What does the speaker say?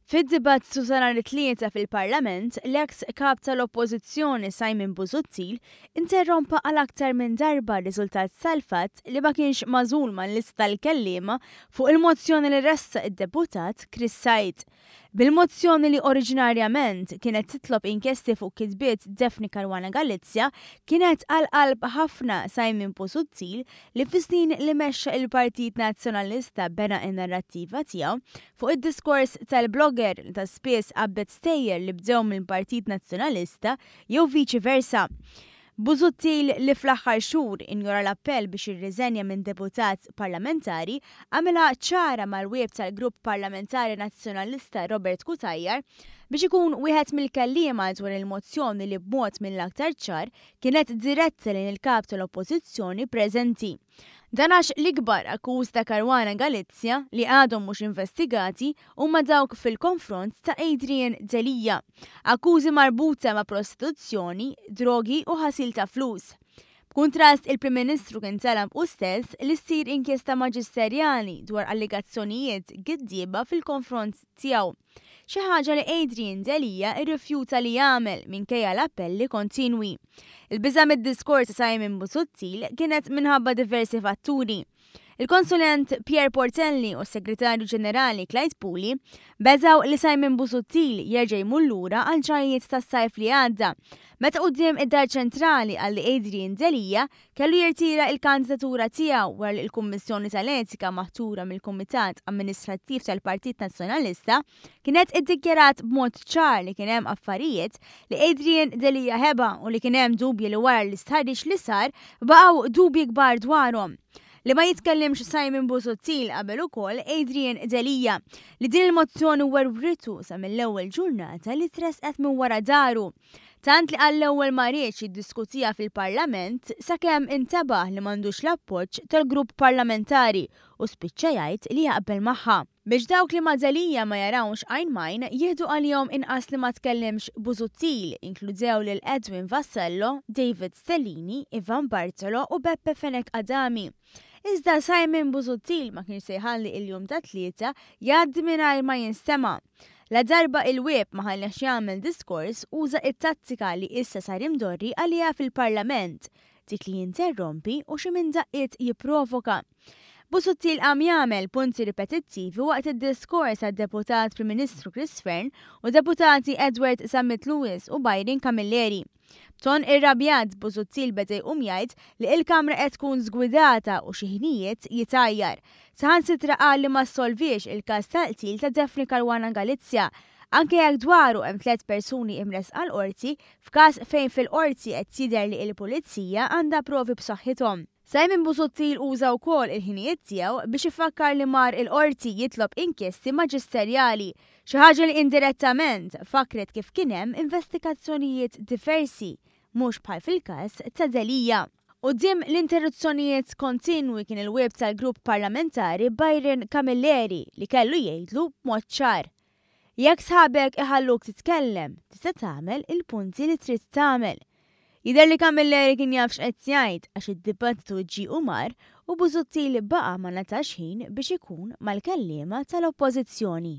Fid-dibattitu ta' nhar it-Tlieta fil-Parlament, l-eks Kap tal-Oppożizzjoni Simon Busuttil interrompa għal aktar minn darba riżultat tal-fatt li ma kienx magħżul mal-lista tal-kelliema fuq il-mozzjoni li ressaq id-Deputat Chris Said. Bil-mozzjoni li oriġinarjament kienet titlob inkjesti fuq kitbiet Daphne Caruana Galizia kienet għal qalb ħafna Simon Busuttil li fis-snin li mexxa il-Partit Nazzjonalista bena n-narrattiva tiegħu fuq id-diskors tal-blogger li ta' spiss qabdet stejjer li bdew mill-Partit Nazzjonalista jew viċi versa. Busuttil li fl-aħħar xhur injora l-appell biex jirriżenja minn deputat parlamentari għamilha ċara mal-whip tal-Grupp Parlamentari Nazzjonalista Robert Cutajar biex ikun wieħed mill-kelliema dwar il-mozzjoni li b'mod mill-aktar ċar kienet diretta lejn il-Kap tal-Oppożizzjoni preżenti. Dan għax l-ikbar akkużi ta' Caruana Galizia li għadhom mhux investigati huma dawk fil-konfront ta' Adrian Delia. Akkużi marbuta ma' prostituzzjoni, drogi u ħasil ta' flus. B'kuntrast, il-Prim Ministru kien talab hu stess li ssir inkjesta maġisterjali dwar allegazzjonijiet giddieba fil-konfront tiegħu. Xi ħaġa li Adrian Delia rrifjuta li jagħmel minkejja l-appelli kontinwi. Il-biża' mid-diskors ta' Simon Busuttil kienet minħabba diversi fatturi. Il-konsulent Pierre Portelli u s-Segretarju Ġenerali Clyde Puli beżgħu li Simon Busuttil jerġa' jmur lura għall-ġrajjiet tas-sajf li għadda, meta quddiem id-Dar Ċentrali qal li Adrian Delia kellu jirtira l-kandidatura tiegħu wara li l-Kummissjoni tal-Etika maħtura mill-Kumitat Amministrattiv tal-Partit Nazzjonalista kienet iddikjarat b'mod ċar li kien hemm affarijiet li Adrian Delia ħeba u li kien hemm dubji li wara l-istħarriġ li sar baqgħu dubji kbar dwarhom. Li ma jitkellimx Simon Busuttil qabel ukoll Adrian Delia li din il-mozzjoni werwritu sa mill-ewwel ġurnata li tressqet minn wara daru. Tant li għall-ewwel ma riedx jiddiskutiha fil-Parlament sakemm intebaħ li m'għandux l-appoġġ tal-grupp parlamentari u spiċċa jgħid li jaqbel magħha. Biex dawk li ma' Delia ma jarawx għajn m'għajn jieħdu għalihom inqas li ma tkellimx Busuttil inkludew lil Edwin Vassallo, David Stellini, Ivan Bartolo u Beppe Fenech Adami. Iżda Simon Busuttil ma kienx se jħalli il-jum tat-Tlieta jgħaddi mingħajr ma jinstema'. Ladarba il-whip ma ħallihx jagħmel diskors, uża t-tattika li issa sar imdorri għaliha fil-Parlament, dik li jinterrompi u xi minn daqqiet jipprovoka. Busuttil qam jagħmel punti ripetittivi waqt id-diskors għad-Deputat Prim Ministru Chris Fearne u Deputati Edward Zammit Lewis u Byron Camilleri. B'ton irrabjat, Busuttil beda jqum jgħid li il-Kamra qed tkun żgwidata u xi ħinijiet jitgħajjar. Saħansitra qal li ma ssolviex il-każ tal-qtil ta' Daphne Caruana Galizia, anke jekk dwaru hemm tlett persuni imressqa l-Qorti f'każ fejn fil-Qorti qed jidher li il-Pulizija għandha provi b'saħħithom. Simon Busuttil uża wkoll il-ħinijiet tiegħu biex ifakkar li mar il-Qorti jitlob inkjesti maġisterjali, xi ħaġa li indirettament fakkret kif kien hemm investigazzjonijiet diversi, mhux bħal fil-każ ta' Delia. Quddiem l-interruzzjonijiet kontinwi kien il-whip tal-grupp parlamentari Byron Camilleri li kellu jgħidlu b'mod ċar, Jekk sħabek iħalluk titkellem, tista' tagħmel il-punti li trid tagħmel. Jidher li Camilleri kien jaf x'qed jgħid għax id-dibattitu ġie u mar u Busuttil baqa' ma ngħatax ħin biex ikun mal-kelliema tal-Oppożizzjoni.